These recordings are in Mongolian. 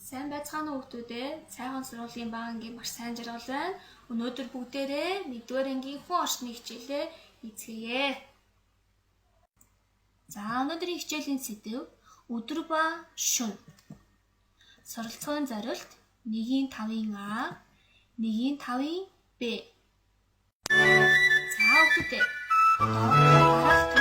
Сайн байцгаана уу хүүхдүүдээ. Сайхан сургуулийн бага ангийн маш сайн жаргал байна. Өнөөдөр бүгдээрээ 1-р ангийн хүн орчны хичээлээ хийцгээе. За, өнөөдрийн хичээлийн сэдэв өдөр ба шөнө. Суралцахын зорилт 1-ийн 5-ын А, 1-ийн 5-ын Б. За, хүүхдүүдээ. Дараах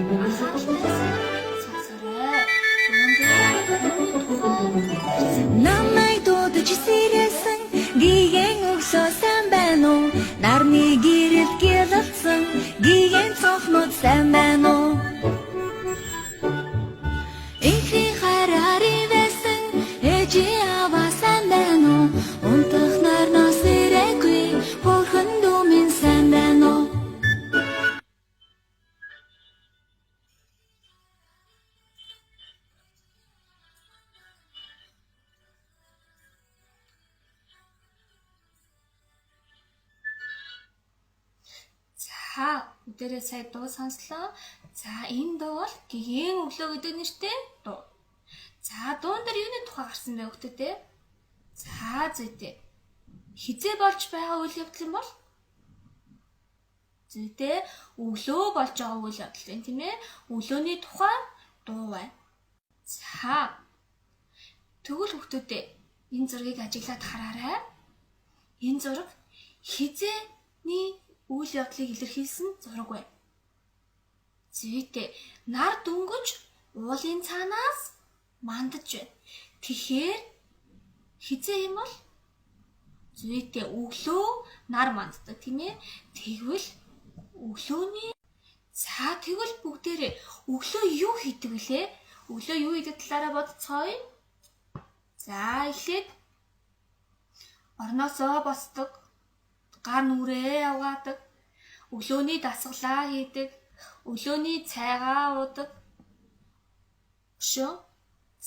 анхааралтай сонсоорой. Дуун дээр юуны тухай ярьсан? Намайг дуудаж сэрээсэн гигэн өглөө сайн байна уу? Нарны гэрэл гялалцсан гигэн цонхнууд сайн байна уу? Инхрийн хараар ивэсэн ээжийн аваа сайн байна уу? Унтах нарнаас ирээгүй хөөрхөн дүү минь сайн байна уу? За, өдөрөө сая дуу сонслоо. За, энэ дуу бол гэгээн өглөө гэдэг нэртэй дуу. За, дуун дээр юуны тухай гарсан бэ хүүхдүүдээ? За, зүйтэй. Хизээ болж байгаа үйл явдал юм бол? Зүйтэй, өглөө болж байгаа үйл явдал юм, тийм ээ? Өглөөний тухай дуу байна. За, тэгвэл хүүхдүүдээ энэ зургийг ажиглаад хараарай. Энэ зураг хизээний үйл явдлыг илэрхийлсэн зураг байна. Зүйтэй, нар дөнгөж уулын цаанаас мандаж байна. Тэгэхээр хизээ юм бол? Зүйтэй, өглөө нар манддаг, тийм ээ? Тэгвэл өглөөний. За, тэгвэл бүгдээрээ өглөө юу хийдэг вүлээ? Өглөө юу хийдэг талаараа бодцгооё. За, эхлээд орноосоо босдог, гар нүрээ аваадаг, өглөөний дасгалаа хийдэг, өглөөний цайгаа уудаг. Өшөө.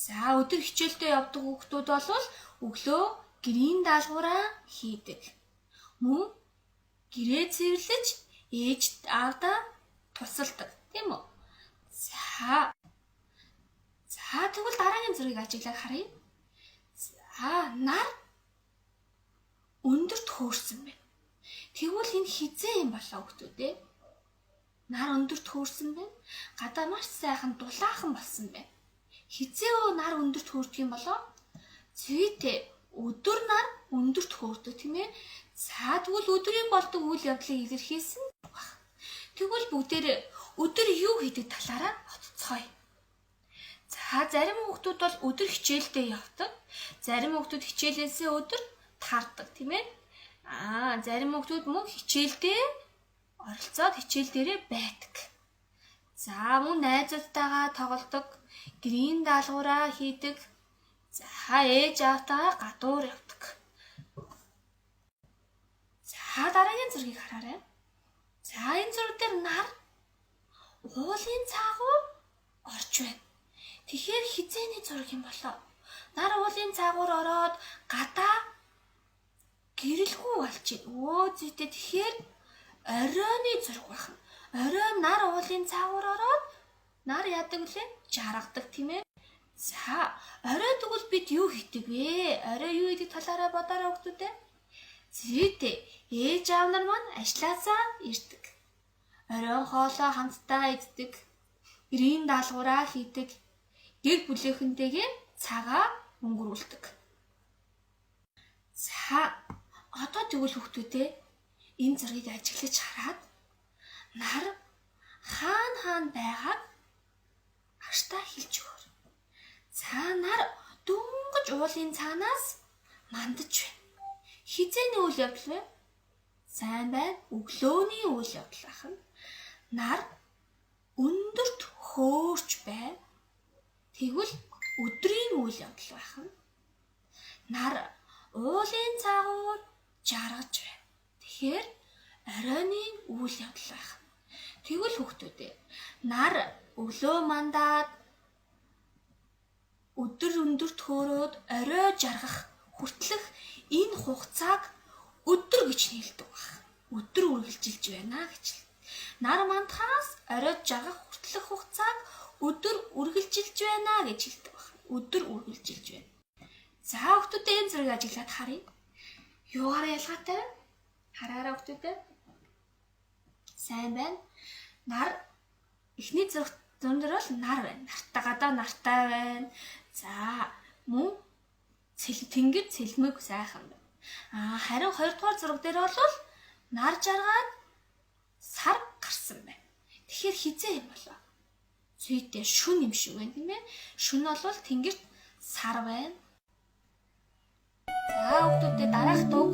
За, өдөр хичээлдээ явдаг хүүхдүүд бол өглөө гэрийн даалгавраа хийдэг. Мөн гэрээ цэвэрлэж ээж аавдаа тусалдаг, тийм үү? За. За, тэгвэл дараагийн зургийг ажиглаад харъя. За, нар өндөрт хөөрсөн байна. Тэгвэл энэ хизээ юм болоо хүүхдүүд ээ? Нар өндөрт хөөрсөн байна. Гадаа маш сайхан дулаахан болсон байна. Хизээ өө нар өндөрт хөөрдөг юм болоо? Зүйтэй, өдөр нар өндөрт хөөрдөг, тийм ээ? За, тэгвэл өдрийн болдог үйл явдлыг илэрхийлсэн баг. Тэгвэл бүгдээр өдөр юу хийдэг талаараа бодцгоё. За, зарим хүүхдүүд бол өдөр хичээлдээ явдаг. Зарим хүүхдүүд хичээлээсээ өдөр таардаг, тийм ээ? Аа, зарим хүүхдүүд мөн хичээлдээ оролцоод хичээл дээрээ байдаг. За, мөн найзуудтайгаа тоглодог, гэрийн даалгавраа хийдэг. За, ээж аавтайгаа гадуур явдаг. За, дараагийн зургийг хараарай. За, энэ зураг дээр нар уулын цаагуур орж байна. Тэгэхээр хизээний зураг юм болоо? Нар уулын цаагуур ороод гадаа гэрэлгүй болж байна. Өө зүйтэй, тэгэхээр оройны зураг байна. Орой нар уулын цаагуур ороод нар яадаг вүлээ? Жаргадаг, тийм ээ? За, орой тэгвэл бид юу хийдэг вэ? Орой юу хийдэг талаараа бодоорой хүүхдүүдээ. Зүйтэй, ээж аав нар маань ажлаасаа ирдэг. Оройн хоолоо хамтдаа иддэг. Гэрийн даалгавраа хийдэг. Гэр бүлийнхэнтэйгээ цагаа өнгөрүүлдэг. За, одоо тэгвэл хүүхдүүдээ энэ зургийг ажиглаж хараад нар хаана хаана байгааг агштаа хэлж өгөөр. За, нар дөнгөж уулын цаанаас мандаж байна. Хизээний үйл явдал вэ? Сайн байна. Өглөөний үйл явдал ахна. Нар өндөрт хөөрч байна. Тэгвэл өдрийн үйл явдал байх нь. Нар уулын цаагуур жаргаж байна. Тэгэхээр оройны үйл явдал байх. Тэгвэл хүүхдүүдээ нар өглөө мандаад өдөр өндөрт хөөрөөд орой жаргах хүртэлх энэ хугацааг өдөр гэж нэрлэдэг баг. Өдөр үргэлжилж байна гэж. Нар мандахаас орой жаргах хүртэлх хугацааг өдөр үргэлжилж байна гэж хэлдэг баг. Өдөр үргэлжилж байна. За хүүхдүүдээ энэ зургийг ажиглаад харъя. Юугаараа ялгаатай вэ? Хараараа хүүхдүүдээ. Сайн байна. Нар эхний зураг дээр бол нар байна. Нартай гадаа нартай байна. За мөн тэнгэр цэлмэг сайхан байна. Аа харин хоёрдугаар зураг дээр бол нар жаргаад сар гарсан байна. Тэгэхээр хизээ юм болоо? Зүйтэй шүн юм шиг байна тийм ээ. Шүн бол тэнгэрт сар байна. За хүүхдүүдээ дараах дууг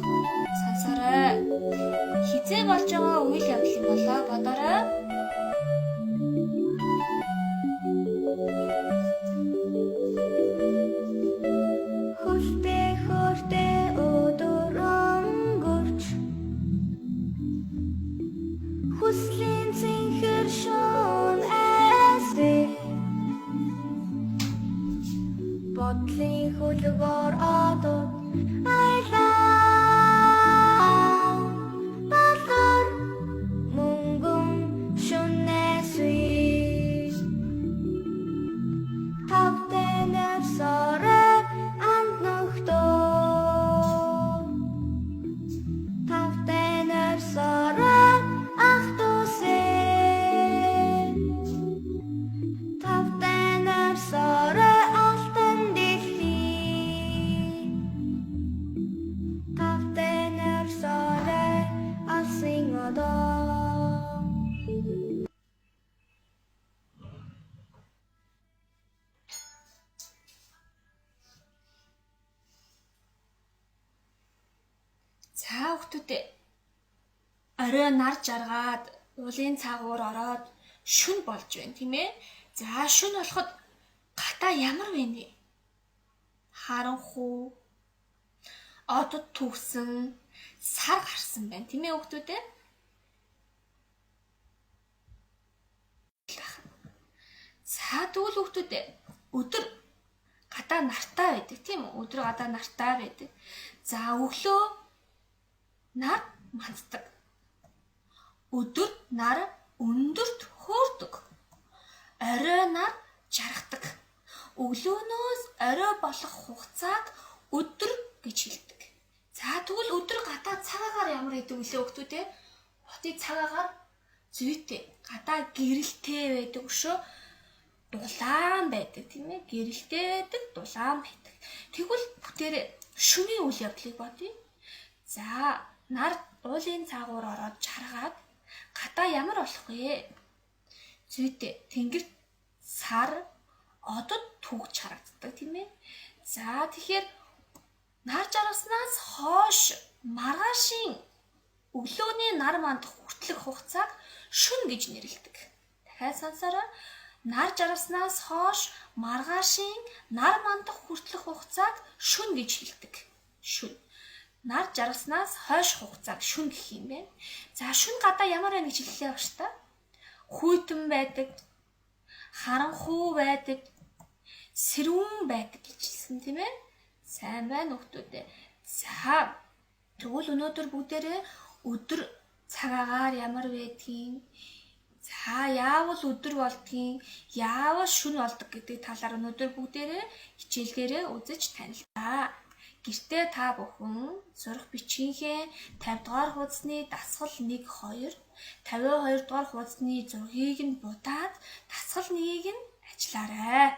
сонсоорой. Хизээ болж байгаа үйл явдал юм болоо бодоорой. Хөлтэй хөртэй өдөр өнгөрч хүслийн цэнхэр шон айсыг бодлын хөлгөөр одод айлаа балар мөнгөн шөнөөс тавтай нэрсорой анд нөхдөө тавтай нэрсорой ах дүүсээ тавтай нэрсорой алтан дэлхий тавтай нэрсорой алсын одоо. За хүүхдүүдээ орой нар жаргаад уулын цагуур ороод шүн болж байна тийм ээ. За шүн болоход гадаа ямар вэ нэ? Харанхуй, одод түгсэн, сар гарсан байна тийм ээ хүүхдүүдээ. За тэгвэл хүүхдүүдээ өдөр гадаа нартай байдаг тийм үү? Өдөр гадаа нартай байдаг. За өглөө нар манддаг. Өдөр нар өндөрт хөөрдөг. Орой нар жаргадаг. Өглөөнөөс орой болох хугацааг өдөр гэж хэлдэг. За тэгвэл өдөр гадаа цаг агаар ямар гэдэг вүлээ хүүхдүүдээ? Хотын цаг агаар зүйтэй, гадаа гэрэлтэй байдаг өшөө дулаан байдаг тийм ээ. Гэрэлтэй байдаг, дулаан байдаг. Тэгвэл бүгдээрээ шөнийн үйл явдлыг бодъё. За нар уулын цаагуур ороод жаргаад гадаа ямар болох вэ? Зүйтэй тэнгэрт сар одод түгж харагддаг тийм ээ. За тэгэхээр нар жаргаснаас хойш маргаашийн өглөөний нар мандах хүртэлх хугацааг шөнө гэж нэрлэдэг. Дахиад сонсоорой. Нар жаргаснаас хойш маргаашийн нар мандах хүртэлх хугацааг шөнө гэж хэлдэг. Шөнө. Нар жаргаснаас хойш хугацааг шөнө гэх юм байна. За шөнө гадаа ямар байна гэж хэллээ багш та? Хүйтэн байдаг, харанхуй байдаг, сэрүүн байдаг гэж хэлсэн тийм ээ. Сайн байна хүүхдүүдээ. За тэгвэл өнөөдөр бүгдээрээ өдөр цаг агаар ямар байдгийг, за яавал өдөр болдгийг, яавал шөнө болдог гэдэг талаар өнөөдөр бүгдээрээ хичээл дээрээ үзэж танилцаа. Гэртээ та бүхэн сурах бичгийнхээ 50 дугаар хуудасны дасгал 1 2, 52 дугаар хуудасны зургийг нь будаад дасгал 1-ийг нь ажиллаарай.